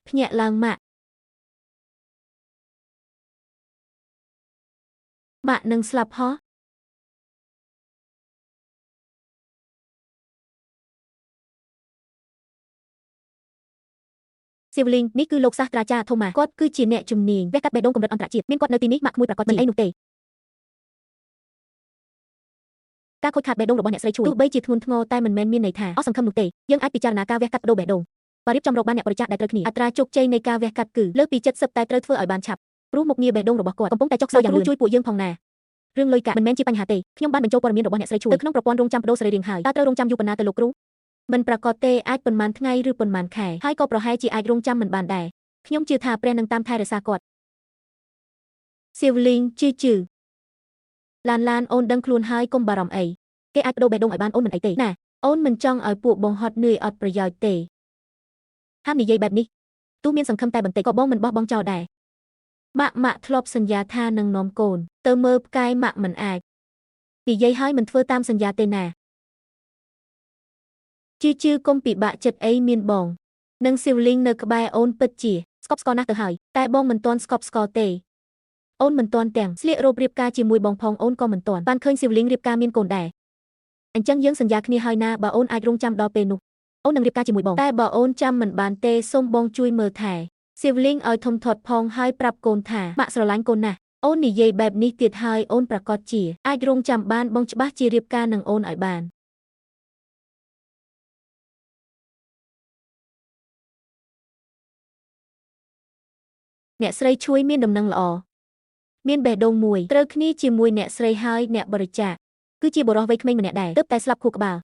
ភ្ញាក់ឡើងម៉ាក់ម៉ាក់នឹងស្លាប់ហោះសៀវលីងនេះគឺលោកសាស្ត្រាចារ្យថូម៉ាគាត់គឺជាអ្នកជំនាញវះកាត់បេះដូងកម្រិតអន្តរជាតិមានគាត់នៅទីនេះម៉ាក់ក្មួយប្រាកដមិនអីនោះទេការខូចខាតបេះដូងរបស់អ្នកស្រីឈួយទោះបីជាធ្ងន់ធ្ងរតែមិនមែនមានន័យថាអស់សង្ឃឹមនោះទេយើងអាចពិចារណាការវះកាត់ប្ដូរបេះដូងបើរៀបចំរកបានអ្នកបរិច្ចាគដែលត្រូវគ្នាអត្រាជោគជ័យនៃការវះកាត់គឺលើសពី70តែត្រូវធ្វើឲ្យបានឆាប់ព្រោះមុខងារបេះដូងរបស់គាត់កំពុងតែចុះខ្សោយយ៉ាងលឿនជួយពួកយើងផងណារឿងលុយកាក់មិនមែនជាបញ្ហាទេខ្ញុំបានបញ្ចូលព័ត៌មានរបស់អ្នកស្រីឈួយទៅក្នុងប្រព័ន្ធរងចាំប្ដូរសរីរាង្គហើយតើត្រូវរងចាំយូរប៉ុណ្ណាទៅលោកគ្រូមិនប្រាកដទេអាចប៉ុន្មានថ្ងៃឬប៉ុន្មានខែហើយក៏ប្រហែលជាអាចរងចាំមិនបានដែរខ្ញុំជឿថាព្រះនឹងតាមថែរក្សាគាត់សៀវលីងជឺជឺឡានឡានអូនដឹងខ្លួនហើយកុំបារម្ភអីគេអាចប្ដូរបេះដូងឲ្យបានអូនមិនអីទេណាអូនមិនចង់ឲ្យពួកបងហត់នឿយអត់ប្រយោជន៍ទេហាមនិយាយបែបនេះទោះមានសង្ឃឹមតែបន្តិចក៏បងមិនបោះបង់ចោលដែរម៉ាក់ម៉ាក់ធ្លាប់សន្យាថានឹងនាំកូនទៅមើលផ្កាយម៉ាក់មិនអាចនិយាយហើយមិនធ្វើតាមសន្យាទេណាជឺជឺកុំពិបាកចិត្តអីមានបងនិងសៀវលីងនៅក្បែរអូនពិតជាស្កប់ស្កល់ណាស់ទៅហើយតែបងមិនទាន់ស្កប់ស្កល់ទេអូនមិនទាន់ទាំងស្លៀករ៉ូបរៀបការជាមួយបងផងអូនក៏មិនទាន់បានឃើញសៀវលីងរៀបការមានកូនដែរអញ្ចឹងយើងសន្យាគ្នាហើយណាបើអូនអាចរងចាំដល់ពេលនោះអូននឹងរៀបការជាមួយបងតែបើអូនចាំមិនបានទេសូមបងជួយមើលថែសៀវលីងឲ្យធំធាត់ផងហើយប្រាប់កូនថាម៉ាក់ស្រឡាញ់កូនណាស់អូននិយាយបែបនេះទៀតហើយអូនប្រាកដជាអាចរងចាំបានបងច្បាស់ជារៀបការនឹងអូនឲ្យបានអ្នកស្រីឈួយមានដំណឹងល្អមានបេះដូងមួយត្រូវគ្នាជាមួយអ្នកស្រីហើយអ្នកបរិច្ចាគគឺជាបុរសវ័យក្មេងម្នាក់ដែរទើបតែស្លាប់ខួរក្បាល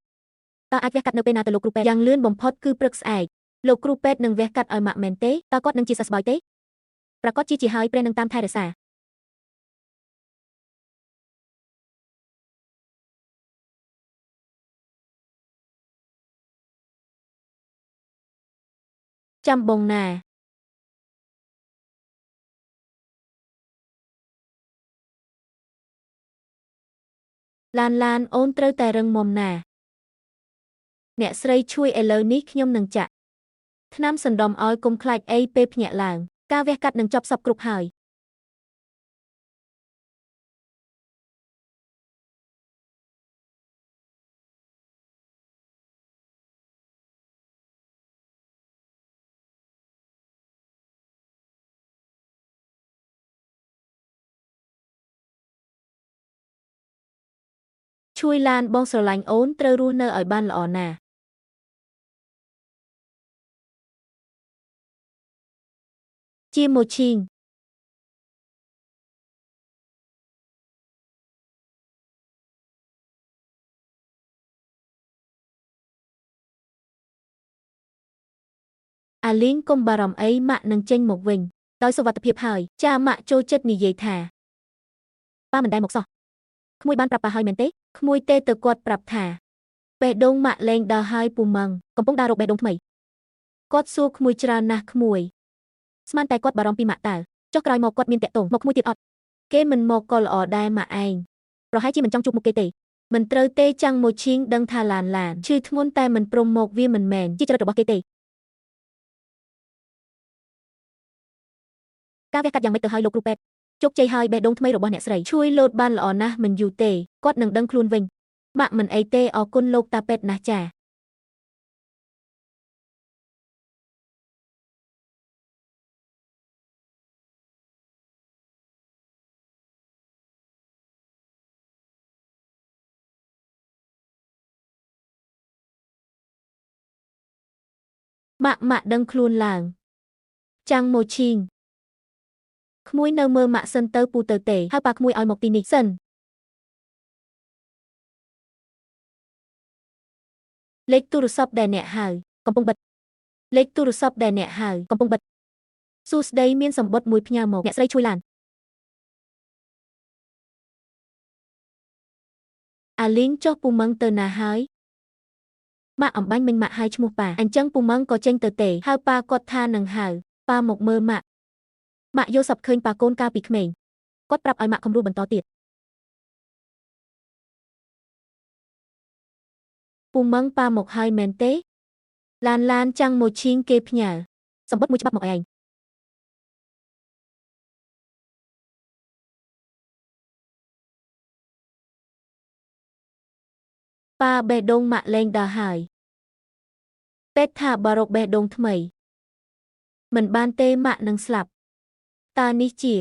តើអាចវះកាត់នៅពេលណាទៅលោកគ្រូពេទ្យយ៉ាងលឿនបំផុតគឺព្រឹកស្អែកលោកគ្រូពេទ្យនឹងវះកាត់ឲ្យម៉ាក់មែនទេតើគាត់នឹងជាសះស្បើយទេប្រាកដជាហើយព្រះនឹងតាមថែរក្សាចាំបងណាឡានឡានអូនត្រូវតែរឹងមាំណាអ្នកស្រីឈួយឥឡូវនេះខ្ញុំនឹងចាក់ថ្នាំសណ្ដំឲ្យកុំខ្លាចអីពេលភ្ញាក់ឡើងការវះកាត់នឹងចប់សពគ្រប់ហើយជួយឡានបងស្រឡាញ់អូនត្រូវរស់នៅឲ្យបានល្អណាស់ជាមួយឈីងអាលីងកុំបារម្ភអីម៉ាក់នឹងចេញមកវិញដោយសុវត្ថិភាពហើយចាម៉ាក់ចូលចិត្តនិយាយថាប៉ាមិនដែលមកសោះក្មួយបានប្រាប់ប៉ាហើយមែនទេក្មួយទេទៅគាត់ប្រាប់ថាបេះដូងម៉ាក់លែងដល់ហើយពូម៉ឹងកំពុងដើររកបេះដូងថ្មីគាត់សួរក្មួយច្រើនណាស់ក្មួយស្មានតែគាត់បារម្ភពីម៉ាក់តើចុះក្រោយមកគាត់មានតាក់ទងមកក្មួយទៀតអត់គេមិនមកក៏ល្អដែរម៉ាក់ឯងប្រហែលជាមិនចង់ជួបមុខគេទេមិនត្រូវទេចាំងមួយឈីងដឹងថាឡានឡានឈឺធ្ងន់តែមិនព្រមមកវាមិនមែនជាចរិតរបស់គេទេការវះកាត់យ៉ាងម៉េចទៅហើយលោកគ្រូពេទ្យជោគជ័យហើយបេះដូងថ្មីរបស់អ្នកស្រីជួយលោតបានល្អណាស់មិនយូរទេគាត់នឹងដឹងខ្លួនវិញម៉ាក់មិនអីទេអរគុណលោកតាពេទ្យណាស់ចាម៉ាក់ម៉ាក់ដឹងខ្លួនឡើងចាំងមួយឈីងក្មួយនៅមើលម៉ាក់សិនទៅពូទៅទេហើយប៉ាក្មួយឲ្យមកទីនេះសិនលេខទូរស័ព្ទដែលអ្នកហៅកំពុងបិទលេខទូរស័ព្ទដែលអ្នកហៅកំពុងបិទសួស្តីមានសម្បត្តិមួយផ្ញើមកអ្នកស្រីជួយឡានអាលីងចុះពូម៉ឹងទៅណាហើយម៉ាក់អំបាញ់មិញម៉ាក់ហៅឈ្មោះប៉ាអញ្ចឹងពូម៉ឹងក៏ចេញទៅទេហៅប៉ាគាត់ថានឹងហៅប៉ាមកមើលម៉ាក់ម៉ាក់យល់សប្តិឃើញប៉ាកូនកាលពីក្មេងគាត់ប្រាប់ឲ្យម៉ាក់ខំរស់បន្តទៀតពូម៉ឹងប៉ាមកហើយមែនទេឡានឡានចាំងមួយឈីងគេផ្ញើ សម្បត្តិមួយច្បាប់មកឯងប៉ាបេះដូងម៉ាក់លែងដើរហើយពេទ្យថាបារកបេះដូងថ្មីមិនបានទេម៉ាក់នឹងស្លាប់តើនេះជា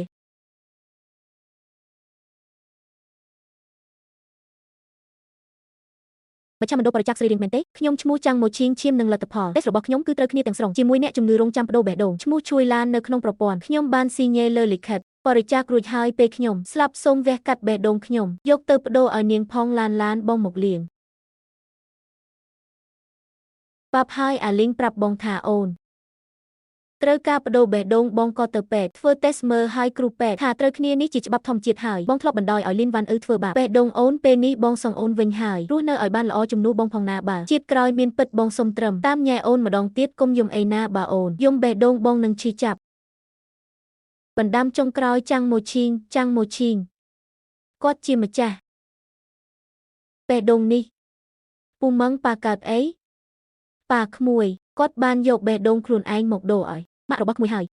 មជ្ឈមណ្ឌលបរិច្ចាគសរីរាង្គមែនទេខ្ញុំឈ្មោះចាំងម៉ូឈៀងឈាមនិងលទ្ធផលតេស្តរបស់ខ្ញុំគឺត្រូវគ្នាទាំងស្រុងជាមួយអ្នកជំងឺរងចាំប្ដូរបេះដូងឈ្មោះជួយឡាននៅក្នុងប្រព័ន្ធខ្ញុំបានស៊ីញ៉េលើលិខិតបរិច្ចាគរួចហើយពេលខ្ញុំស្លាប់សូមវះកាត់បេះដូងខ្ញុំយកទៅប្ដូរឲ្យនាងផងឡានឡានបងមកលៀងបាប់ហើយអាលីងប្រាប់បងថាអូនត្រូវការបដូរបេះដូងបងក៏ទៅពេទ្យធ្វើតេស្តមើលហើយគ្រូពេទ្យថាត្រូវគ្នានេះជាច្បាប់ធម្មជាតិហើយបងធ្លាប់បណ្ដោយឲ្យលីនវ៉ាន់អ៊ឺធ្វើបាបបេះដូងអូនពេលនេះបងសងអូនវិញហើយរស់នៅឲ្យបានល្អជំនួសបងផងណាបើជាតិក្រោយមានពិតបងសុំត្រឹមតាមញ៉ែអូនម្ដងទៀតគុំយំអីណាបើអូនយំបេះដូងបងនឹងឈឺចាប់បណ្ដាំចុងក្រោយចាំងម៉ូឈីងចាំងម៉ូឈីងគាត់ជាម្ចាស់បេះដូងនេះពូមឹងប៉ាកើតអីប៉ាក្មួយគាត់បានយកបេះដូងខ្លួនឯងមកដូរឲ្យម៉ាក់របស់ក្មួយហើយ